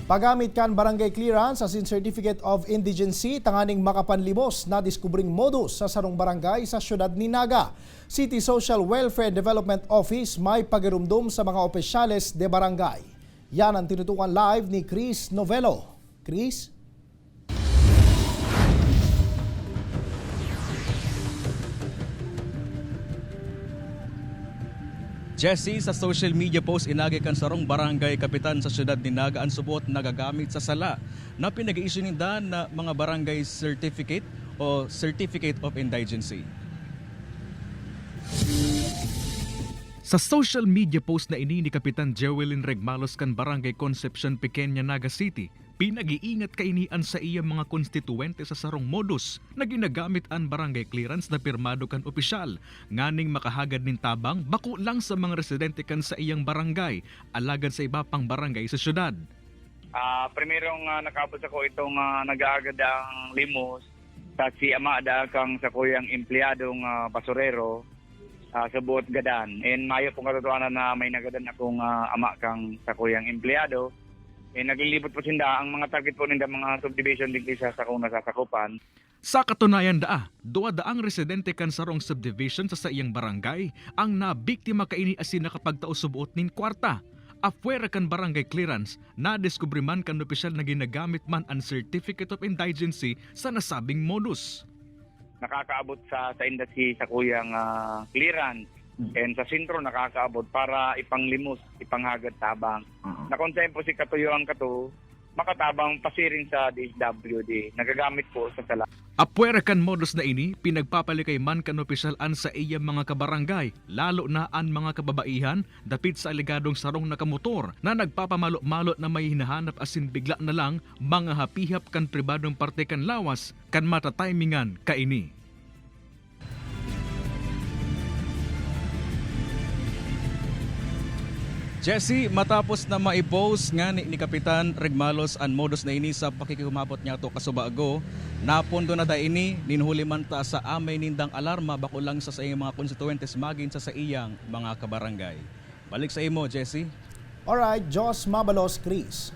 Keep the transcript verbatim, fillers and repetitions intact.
Paggamit kan barangay clearance asin Certificate of Indigency tanganing makapanlimos na diskubring modus sa sarong barangay sa siyudad ni Naga. City Social Welfare and Development Office may pagirumdom sa mga opisyales de barangay. Yan ang tinutukan live ni Chris Novelo. Chris? Jesse, sa social media post inagi kan sarong barangay kapitan sa siyudad ni Naga an subot na gagamit sa sala na pinag-i-issue ninda na mga barangay certificate o Certificate of Indigency. Sa social media post na ini ni Kapitan Jewelyn Regmalos kan Barangay Concepcion Pequeña, Naga City, pinag-iingat kaini an saiyang mga konstituwente sa sarong modus na ginagamit an barangay clearance na pirmado kan opisyal nganing makahagad nin tabang bako lang sa mga residente kan saiyang barangay, alagad sa iba pang barangay sa syudad. Ah, primerong, ah, nakaabot sako itong, ah, nag-aagad ang limos, ta si ama daa kang sakuyang empleyadong, ah, basurero, ah, sa buot gadan. And mayo pong katotohanan na may nagadan akong, ah, ama kang sakuyang empleyado. And naglilibot po sinda, ang mga target po ninda, mga subdivision digdi sa sakong nasasakupan. Sa katunayan daa, duwa daang residente kan sarong subdivision sa saiyang barangay ang nabiktima kaini asin nakapagtao subot nin kwarta. Apwera kan barangay clearance, nadiskubre man kan opisyal na ginagamit man an Certificate of Indigency sa nasabing modus. Nakakaabot sa sainda si sakuyang, ah, clearance. And sa sentro nakakaabot para ipanglimos, ipanghagad tabang. Oo. Na kung saan po si katuyuan kato, makatabang pasiring sa D S W D, nagagamit po sa sala. Apwera kan modus na ini, pinagpapalikay man kan opisyal an saiyang mga kabarangay, lalo na an mga kababaihan, dapit sa alegadong sarong nakamotor na nagpapamalo-malo na may hinahanap asin bigla na lang mangahapihap kan pribadong parte kan lawas kan matatimingan kaini. Jesse, matapos na mai-post ngani ni Kapitan Regmalos an modus na ini sa pakikihumabot niyato kasubago, napondo na ta ini nin huli man ta sa amay nindang alarma, bako lang sa saiyang mga konstituwentes, magin sa saiyang mga kabarangay. Balik sa imo, Jesse. Alright, Diyos mabalos, Chris.